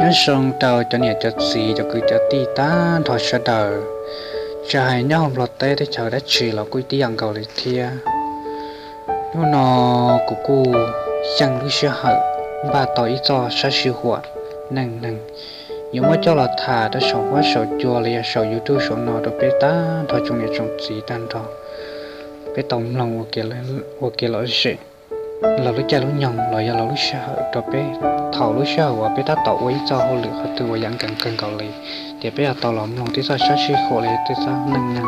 Nyob zoo rau cov niam cov txiv cov kwv cov tij tag nrho sawv daws, tsis hais nyob hauv Nplog teb teb chaws dab tsi los kuj tib yam nkaus li thiab. Hnub no kuv kuj xyeej lub sij hawm npaj tau ib txoj sab sij huam neej neeg yuav muab coj los tham rau saum huab saum cua los yog saum YouTube saum no rau peb tag nrho tsoom niam tsoom txiv tag nrho, peb tau mloog ua kev lom zem los lub caij lub nyoog los yog los lub sij hawm rau peb, thaum lub sij hawm uas peb tab tom ua ib txoj hauj lwm qhov twg uas yam nkees kawg nkaus li, ces peb yuav tau los mloog tej txoj sab sij huam los yog tej txoj neej neeg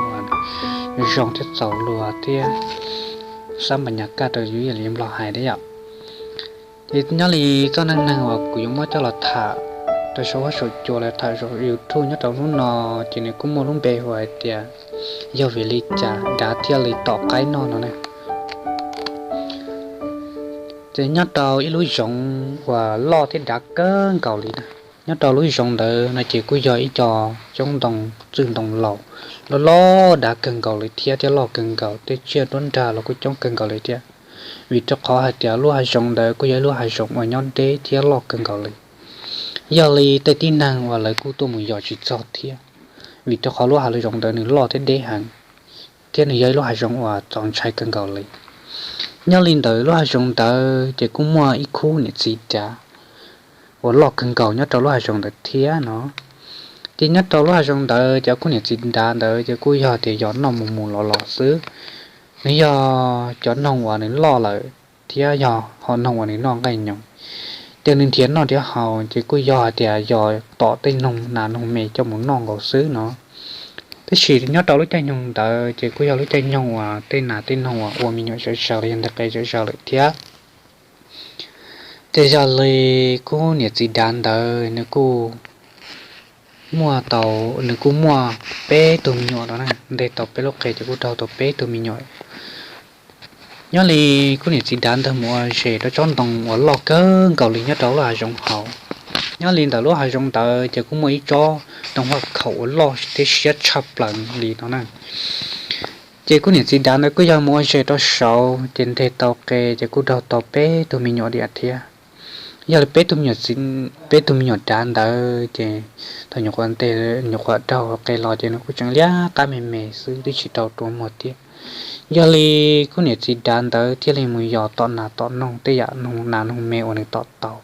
uas zoo thiab txaus luag thiab xab npas nyas kaj rau yus ib yam li Nplog hais thiab yom. Ces nyob li txoj neej neeg uas kuv yuav muab coj los tham rau saum huab saum cua los tham saum YouTube nyob rau hnub no, ces nws kuj muaj lub npe hu hais tias yog vim li cas dav thiaj li tom qaib noj no ne. Ces nyob rau ib lub zoov uas loj thiab dav kawg nkaus li na. Nyob rau lub zoov ntawd no ces kuj yog ib co xyoob ntoo txwj ntoo laus loj loj dav kawg nkaus li thiab, thiab loj kawg nkaus, tej tsiaj nruab nrag los kuj coob kawg nkaus li thiab. Vim rau qhov hais tias lub hav zoov ntawd kuj yog ib lub hav zoov uas nyob deb thiab loj kawg nkaus li. Yog li tej tib neeg uas lawv kuj tuaj mus yos tsis txog thiab, vim rau qhov lub hav zoov ntawd nws loj thiab deb heev, thiab nws yog ib lub hav zoov uas txaus ntshai kawg nkaus li. Nyob li ntawd lub hav zoov ntawd ces kuj muaj ib khub niam txiv dav uas loj kawg nkaus nyob rau lub hav zoov ntawd thiab no. Ces nyob rau lub hav zoov ntawd ces khub niam txiv dav ntawd ces kuj yog tias yos noj mus mus los los xwb. Nws yog cov noog uas nws loj lawm thiab yog hom noog uas nws noj nqaij nyoos. Ces nws nrhiav noj nrhiav haus ces kuj yog hais tias yos tom tej noog nas noog me coj mus noj nkaus xwb no. Tab sis nyob rau lub caij nyoog ntawd ces kuj yog lub caij nyoog uas tej nas tej noog uas ua me nyuam sawv sawv los yog nteg qe sawv sawv lawm thiab. Ces yog li khub niam txiv dav ntawd nws kuj muaj tau, nws kuj muaj peb tug me nyuam no na, nteg tau peb lub qe ces kuj raug tau peb tug me nyuam. Nyob li khub niam txiv dav ntawd mus ua zes rau tsob ntoo uas loj kawg nkaus li nyob rau lub hav zoov hauv. Nyob li ntawm lub hav zoov ntawd ces kuj muaj ib tsob ntoo haj khaum uas loj thiab siab tshaj plaws li no na. Ces khub niam txiv dav ntawd kuj yog mus ua zes rau saud ces nteg tau qe ces kuj raug tau peb tug me nyuam diam thiab. Yog li peb tug me nyuam txiv, peb tug me nyuam dav ntawd ces thaum nyuam qhuav nteg, nyuam qhuav raug qe los ces nws kuj tseem liab qab me me xwb twb tsis tau rua muag thiab. Yog li khub niam txiv dav ntawd thiaj li mus yos tom nas tom noog tej yam noog nas noog me uas nws tom tau,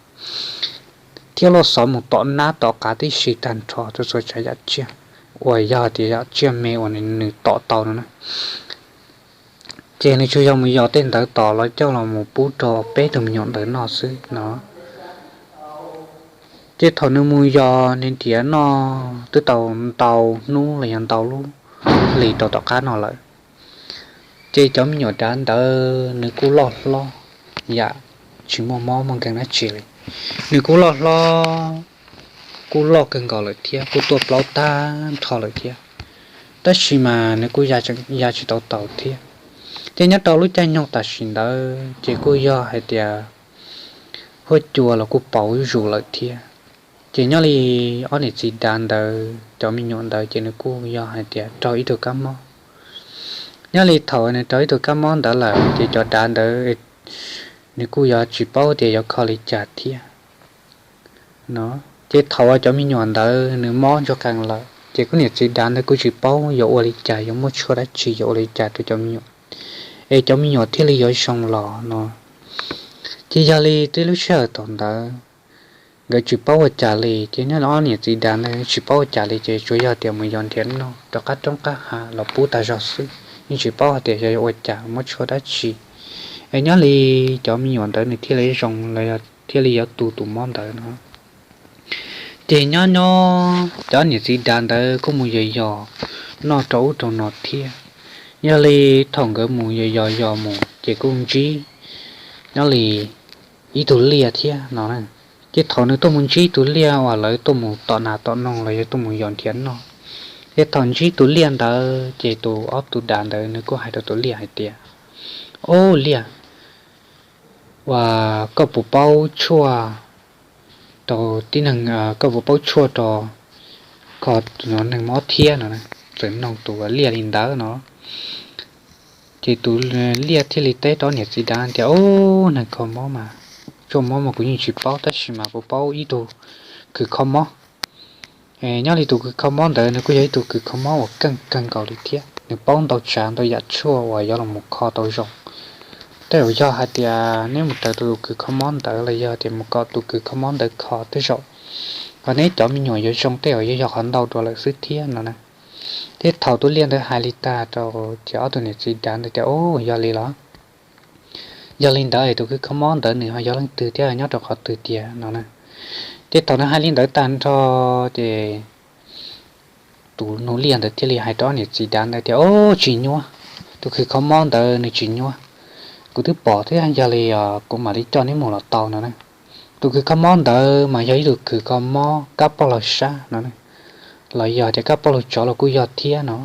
thiab loj xov mus tom nab tom qav tib si tag nrho txhua txhua tsav yam tsiaj uas yog tias yam tsiaj me uas nws tom tau no na. Ces nws tsuas yog mus yos tej ntawd tom los coj los mus pub rau peb tug me nyuam ntawd noj xwb no. Ces thaum nws mus yos nws nrhiav noj twb tau ntau hnub los yog ntau lub hlis rau tom qab no lawm, ces cov me nyuam dav ntawd nws kuj loj hlob yam tsis muaj mob muaj nkeeg dab tsi li. Nws kuj loj hlob, kuj loj kawg nkaus lawm thiab kuj tuaj plaub tag nrho lawm thiab, tab sis mas nws kuj ya tsis tau taus thiab. Ces nyob rau lub caij nyoog tam sim ntawd ces kuj yog hais tias huab cua los kuj pauv zuj zus lawm thiab. Ces nyob li ob niam txiv dav ntawd cov me nyuam ntawd ces nws kuj yog hais tias raug ib tug kab mob. Nyob li thaum nws raug ib tug kab mob ntawd lawm ces cov dav ntawd nws kuj yuav tsis paub tias yuav kho li cas thiab no. Ces thaum uas cov me nyuam ntawd nws mob ntsuag qees lawm ces khub niam txiv dav ntawd kuj tsis paub yuav ua li cas, yuav muab tshuaj dab tsi, yuav ua li cas rau cov me nyuam es cov me nyuam thiaj li yuav zoo los no. Ces yog li tej lub sij hawm thaum ntawd nkawd tsis paub ua cas li, ces nyob li ob niam txiv dav ntawd tsis paub ua cas li ces tsuas yog tias mus yos nrhiav noj rau qab roob qab hav los pub tag zog xwb, yeej tsis paub hais tias yog ua cas muab tshuaj dab tsi. Es nyob li cov me nyuam ntawd nws thiaj li zoo los yog thiaj li yuav tu tus mob ntawd no. Ces nyob nyob cov niam txiv dav ntawd kuj mus yos yos noj rau ub rau no thiab. Yog li thaum nkawd mus yos yos yos mus ces kuj ntsib nyob li ib tug liaj thiab no. Ces thaum nws tuaj mus ntsib tus liaj uas lawv tuaj mus tom nas tom noog los yog tuaj mus yos nrhiav noj, ces thaum ntsib tus liaj ntawd ces tus ob tug dav ntawd nws kuj hais rau tus liaj hais tias, Ub liaj, uas koj puas paub tshuaj rau tib neeg, koj puas paub tshuaj rau kho neeg mob thiab no? Txawm nug tus liaj li ntawd no, ces tus liaj thiaj li teb rau niam txiv dav tias, Ub, neeg kho mob mas, tshuaj mob mas kuv yeej tsis paub, tab sis mas kuv paub ib tug kws kho mob. Nyob li tus kws kho mob ntawd nws kuj yog ib tug kws kho mob uas keej kawg nkaus li thiab, nws paub ntau tsav ntau yam tshuaj uas yuav los mus kho tau zoo. Tej zaum yog hais tias neb mus raws tus kws kho mob ntawd los yog tias mus kom tus kws kho mob ntawd kho tej zaum, hos neb cov me nyuam yuav zoo tej zaum yuav yog qhov ntau dua lawm xwb thiab no na. Thiab thaum tus liaj ntawd hais li tag rau ces ob tug niam txiv dav ntawd tias, Ub, yog li los? Yog li ntawd es tus kws kho mob ntawd nws ho yog leej twg thiab nyob rau qhov twg tiag no na? Ces thaum nws hais li ntawd tag nrho ces tus nus liaj ntawd thiaj li hais rau ob niam txiv dav ntawd tias, Ub, tsis nyuaj, tus kws kho mob ntawd nws tsis nyuaj. Kuv twb pom thiab, yog li kuv mam li coj neb mus los tau no na. Tus kws kho mob ntawd mas yog ib tug kws kho mob kab poj laug sab no, los yog tias kab poj laug tsov los kuj yog thiab no.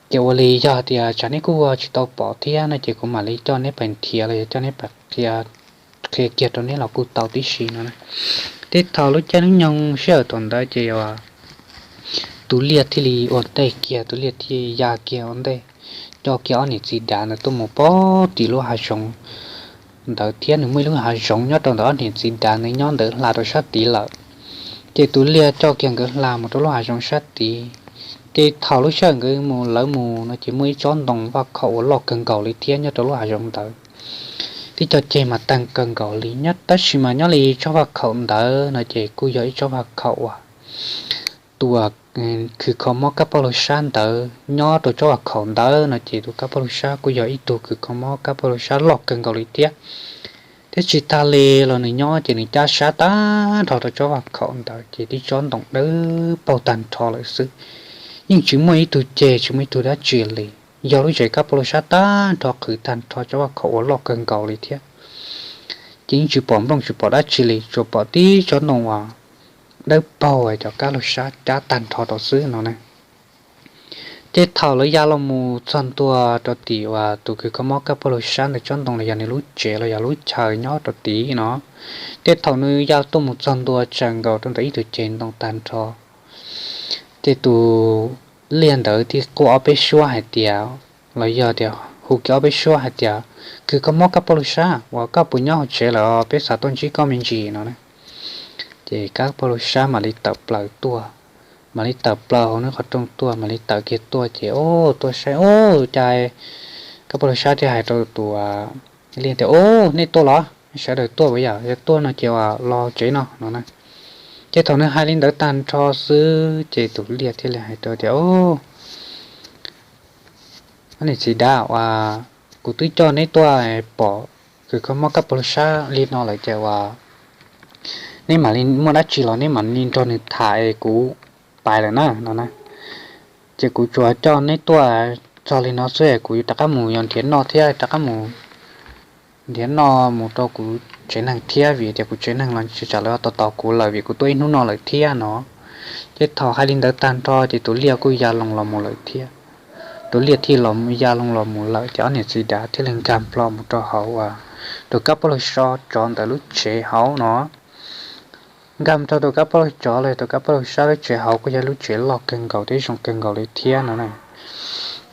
Ces ua li yog tias tsam neb kuj tsis tau pom thiab no ces kuv mam li coj neb pais nrhiav los yog coj neb pais qhia kiag rau neb los kuj tau tib si no. Tej thaum lub caij lub nyoog sij hawm thaum ntawd ces tus liaj thiaj li ua ntej kiag, tus liaj thiaj ya kiag ua ntej, coj kiag ob niam txiv dav ntawd tuaj mus pem tim lub hav zoov ntawd thiab. Nws muaj ib lub hav zoov nyob rau ntawm ob niam txiv dav ntawd nyob ntawd hla rau sab tid lawm. Ces tus liaj coj kiag nkawd hla mus rau lub hav zoov sab tid. Ces thaum lub sij hawm nkawd mus lawv mus no ces muaj ib tsob ntoo vaj khaum uas loj kawg nkaus li thiab nyob rau lub hav zoov ntawd. Tib co ceg mas tag kawg nkaus li nyob, tab sis mas nyob li tsob vaj khaum ntawd no ces kuj yog ib tsob vaj khaum uas tus kws kho mob kab poj laug sab ntawd nyob rau tsob vaj khaum ntawd no ces tus kab poj laug sab kuj yog ib tug kws kho mob kab poj laug sab loj kawg nkaus li thiab. Thiab tsis tas li los nws nyob ces nws cab sab tag nrho rau tsob vaj khaum ntawd ces tib tsob ntoo dawb paug tag nrho lawm xwb. Yeej tsis muaj ib tug ceg tsis muaj ib tug dab tsi li, yog lub tsev kab poj laug sab tag nrho qhwv tag nrho tsob vaj khaum uas loj kawg nkaus li thiab. Ces yeej tsis pom nplooj tsis pom dab tsi li, tsuas pom tib tsob ntoo uas dawb paug cov kab laug sab cab tag nrho rau xwb no na. Ces thaum lawv ya los mus txog ntua rau tim uas tus kws kho mob kab poj laug sab ntawd tsob ntoo los yog nws lub tsev los yog lub chaw nyob rau tid no, ces thaum nws ya tuaj mus txog ntua tsawv nkaus rau ntawm ib tug ceg ntoo tag nrho, ces tus liaj ntawd thiaj quaj ob peb suab hais tias, los yog tias hu kiag ob peb suab hais tias, Kws kho mob kab poj laug sab, uas koj puas nyob hauv tsev lawm, peb xav tuaj ntsib koj me ntsis no na. Ces kab poj laug sab mam li tawm plaws tuaj, mam li tawm plaws hauv nws qhov rooj tuaj, mam li tawm kiag tuaj ces, Ub, tuaj saib, ub, cas kab poj laug sab thiaj hais rau tus liaj tias, Ub, nej tuaj los? Sawv daws tuaj ua yam yog tuaj no ces los tsev no no na. Ces thaum nws hais li ntawd tag nrho xwb ces tus liaj thiaj li hais rau tias, Ub, niam txiv dav, uas kuv twb coj neb tuaj pom kws kho mob kab poj laug sab li no lawm ces uas neb mam li muaj dab tsi los neb mam li nrog nws tham es kuv pais lawm na no na. Ces kuv tsuas coj neb tuaj txog li no xwb es kuv rov qab mus yog nrhiav noj thiab rov qab mus nrhiav noj mus rau kuv tsev neeg thiab, vim tias kuv tsev neeg los tsis tsam lawv tos tos kuv lawm vim kuv tuaj ib hnub no lawm thiab no. Ces thaum hais li ntawd tag nrho ces tus liaj kuj ya loo los mus lawm thiab. Tus liaj thiaj ya loo los mus lawm ces ob niam txiv dav thiaj li nkag nplo mus rau hauv uas tus kab poj laug sab tsov ntawd lub tsev hauv no. Nkag mus rau tus kab poj laug tsov los tus kab poj laug sab lub tsev hauv kuj yog lub tsev loj kawg nkaus thiab zoo kawg nkaus li thiab no na.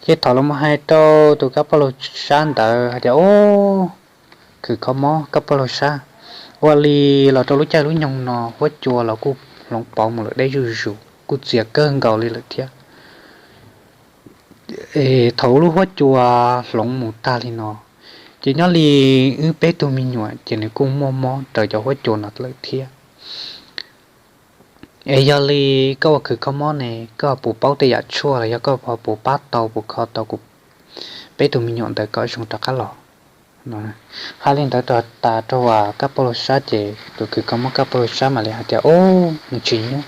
Ces thaum los mus hais rau tus kab poj laug sab ntawd hais tias, Ub, kws kho mob kab poj laug sab, ua li los rau lub caij lub nyoog no huab cua los kuj hloov pauv mus lawm deb zuj zus, kuj txias kawg nkaus li lawm thiab. Es thaum lub huab cua hloov mus tag li no, ces nyob li wb peb tug me nyuam ces nws kuj muaj mob raws cov huab cua no lawm thiab. Es yog li koj ua kws kho mob ne, koj puas paub tej yam tshuaj los yog koj puas pab tau puas kho tau kuv peb tug me nyuam ntawd kom zoo rov qab los? Hais li ntawd tas rau kab poj laug sab ces tus kws kho mob kab poj laug sab mam li hais tias, Ub, nws tsis nyuaj.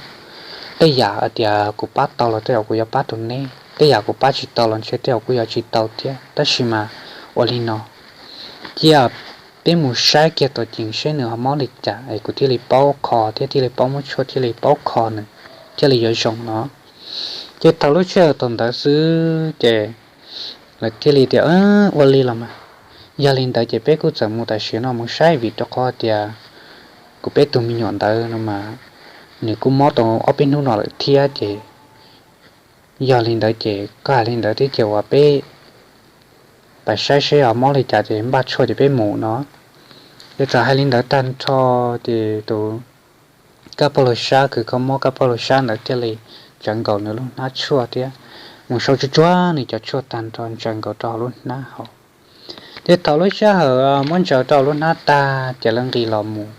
Tej yam hais tias kuv pab tau los tej zaum kuv yuav pab rau neb, tej yam kuv pab tsis tau los ntshe tej zaum kuj yuav tsis tau thiab. Tab sis mas ua li no, cia peb mus saib kiag tom ceev seb nws ho mob li cas es kuv thiaj li paub kho thiab thiaj li paub muab tshuaj thiaj li paub kho nws thiaj li yuav zoo no. Ces thaum lub sij hawm thaum ntawd xwb ces lawv thiaj li tias, Ua li los mas, yog li ntawd ces peb kuj txawm mus tam sim no mus saib vim rau qhov tias kuv peb tug me nyuam ntawd no mas nws kuj mob tau ob peb hnub no lawm thiab ces yog li ntawd ces koj hais li ntawd thiab ces uas peb pais saib seb ho mob li cas ces npaj tshuaj ces peb mus no. Ces txawm hais li ntawd tag nrho ces tus Kab Paj Lauj Sab, kws kho mob Kab Paj Lauj Sab ntawd thiaj li ntsaws nkaus nws lub hnab tshuaj thiab mus sau tsuag tsuag nws cov tshuaj tag nrho ntsaws nkaus rau hauv lub hnab hauv. Ces thaum lub sij hawm muab ntsaws rau lub hnab tag ces lawv nqis los mus.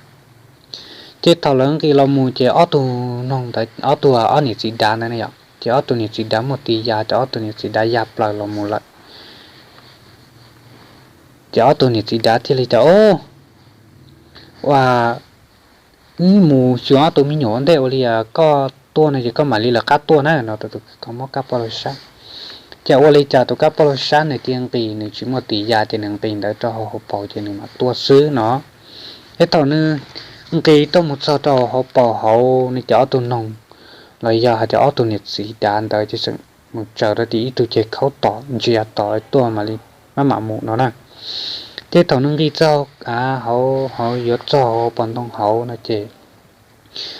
Ces thaum lawv nqis los mus ces ob tug noog ntawd, ob tug, ob niam txiv dav ntawd na yom, ces ob tug niam txiv dav muaj tis ya, ces ob tug niam txiv dav ya plaws los mus lawm. Ces ob tug niam txiv dav thiaj li tias, Ua, wb mus xyuas ob tug me nyuam ua ntej, ua li koj tuaj no ces koj mam li lawv qab tuaj na no rau tus kws kho mob Kab Paj Lauj Sab. Ces ua li cas tus Kab Paj Lauj Sab nws cia nqis, nws tsis muaj tis ya ces nws nqis ntawd rau hauv paus ces nws mam tuaj xwb no. Ces thaum nws nqis tuaj mus txog rau hauv paus hauv no ces ob tug noog los yog hais tias ob tug niam txiv dav ntawd ces tseem mus tsaws rau tim ib tug ceg khaub tom ntsia tos tuaj mam li maj mam mus no na. Ces thaum nws nqis txog av hauv, hauv yuav txog hauv paus ntoo hauv no ces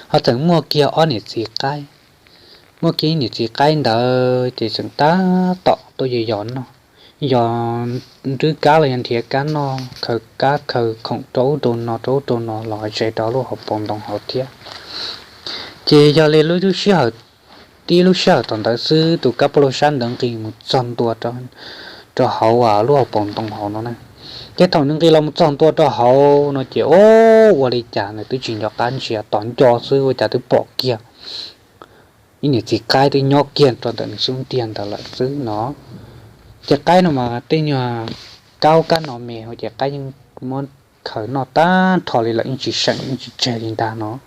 ho txawm muaj kiag ob niam txiv qaib. Muaj kiag ib niam txiv qaib ntawd ces tseem tab tom tuaj yos yos noj, yos nrhiav kab los yog nrhiav kab noj, khaws kab khaws khoom rau ub rau no rau ub rau no los ze rau lub hauv paus ntoo hauv thiab. Ces yog li lub sij hawm, tib lub sij hawm thaum ntawd xwb tus Kab Paj Lauj Sab ntawd nqis mus txog ntua rau hauv lub hauv paus ntoo hauv no na. Ces thaum nws nqis los mus txog ntua rau hauv no ces ua li cas nws twb tsis nco qab ntsia, tos nco xwb ua cas twb pom kiag ib niam txiv qaib twb nyob kiag rau ntawm nws xub ntiag ntawd lawm xwb no. Ces qaib no mas tej nyuag kab ub kab no me hauv ces qaib yeej muab khaws noj tag nrho li lawm, yeej tsis seem yeej tsis tseg li ntag no.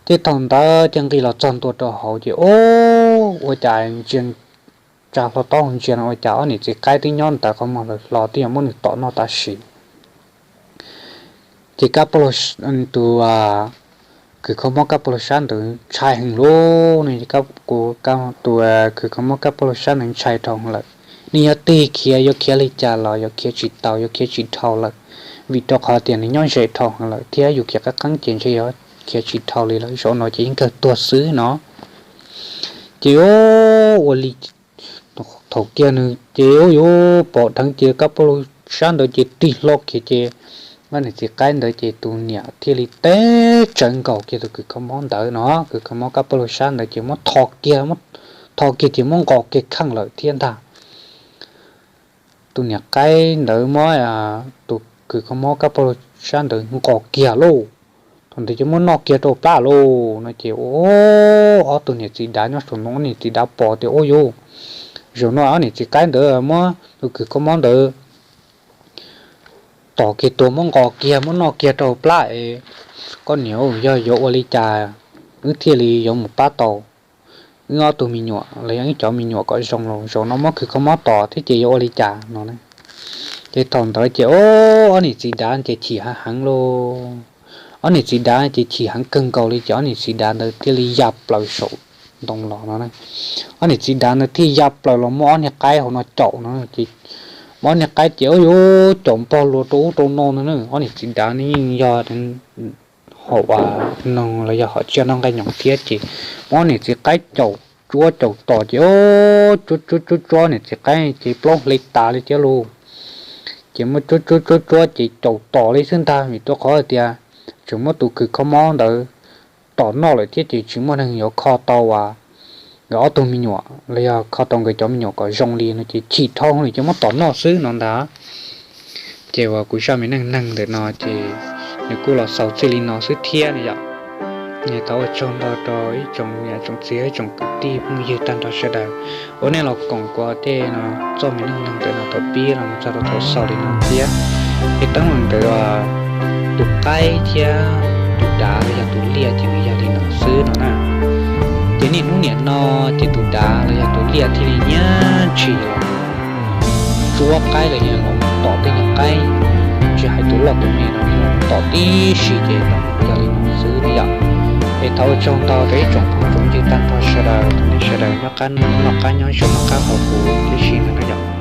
Ces thaum ntawd ces nqis los txog ntua rau hauv ces ua cas ntsia, tsa hlo taub hau ntsia no ua cas ob niam txiv qaib twb nyob ntawd qhov muag hlo twb yog muab nws tom noj tam sim. Ces Kab Paj Lauj, tus kws kho mob Kab Paj Lauj Sab ntawd ntshai heev lauj, nws, tus kws kho mob Kab Paj Lauj Sab ntawd ntshai dhau heev lawm. Nws yuav tig khiav yuav khiav li cas los yuav khiav tsis tau yuav khiav tsis dhau lawm, vim rau qhov tias nws nyob ze dhau heev lawm thiab yus khiav qeeb qeeb ces ntshe yuav khiav tsis dhau li lawm, zaum no ces yeej kawg tuag xwb no. Ces ua li thaum kiag nws ces ua yuav pom dheev ces Kab Paj Lauj Sab ntawd ces tig hlo kiag ces ob niam txiv qaib ntawd ces tus niam thiaj li teb tsawv nkaus kiag tus kws kho mob ntawd no, kws kho mob Kab Paj Lauj Sab ntawd ces muab tho kiag, muab tho kiag ces muab nqos kiag kheej lawm thiab ntag. Tus niam qaib ntawd muab tus kws kho mob Kab Paj Lauj Sab ntawd nqos kiag lauj. Thaum ntawd ces muab noj kiag rau plab lauj no ces ob tug niam txiv dav nyob saum ntoo, ob niam txiv dav pom tias ua yuav, zaum no ob niam txiv qaib ntawd muab tus kws kho mob ntawd tom kiag tuag muab nqos kiag muab noj kiag rau plab es, koj niam, yog yuav ua li cas wb thiaj li yuav mus pab tau wb ob tug me nyuam los yog wb cov me nyuam kom zoo los zaum no muab kws kho mob tom thiab ces yuav ua li cas no. Ces thaum ntawd ces ob niam txiv dav ces chim heev heev lauj. Ob niam txiv dav ces chim heev kawg nkaus li ces ob niam txiv dav ntawd thiaj li ya plaws saum ntoo los no. Ob niam txiv dav ntawd thiaj ya plaws los muab ob niag qaib hauv no caum no ces muab ob niag qaib ces ua yuav caum npog luas rau ub rau no no na. Ob niam txiv dav ne yeej yog hauv noog los yog hom tsiaj noj nqaij nyoos thiab ces muab ob niam txiv qaib caum tsuab caum tom ces tsuab tsuab tsuab tsuab niam txiv qaib ces plaub hle tas li thiab lauj. Ces muab tsuab tsuab tsuab tsuab ces caum tom li xwb ntag vim rau qhov tias tseem muab tus kws kho mob ntawd tom noj lawm thiab ces tsis muaj neeg yuav kho tau nkawd ob tug me nyuam los yog kho tau nkawd cov me nyuam kom zoo li no ces chim dhau lawm ces muab tom noj xwb no ntag. Ces uas kuv zaj me neej neeg ntawm no ces nws kuj los xaus txij li no xwb thiab no yom. Thov ua tsaug ntau rau ib tsoom niam tsoom txiv ib tsoom kwv tij phooj ywg tag nrho sawv daws uas nej los koom kuv tej no txoj me neej neeg ntawm no thaum pib los txog rau thaum xaus li no thiab. Ces teeb meem ntawm tus qaib thiab tus dav los yog tus liaj ces nws yog li no xwb no na. Ces niaj hnub niam no ces tus dav los yog tus liaj thiaj li nyiam tshis los tsuab qaib los yog los tom tej nyuag qaib, tsis hais tus loj tus me no los tom tib si ces yog li no xwb no yom. Es thov ua tsaug ntau rau ib tsoom phooj tsoom ywg tag nrho sawv daws, nej sawv daws nyob qab noj qab nyob zoo noj qab haus huv tib si no yom.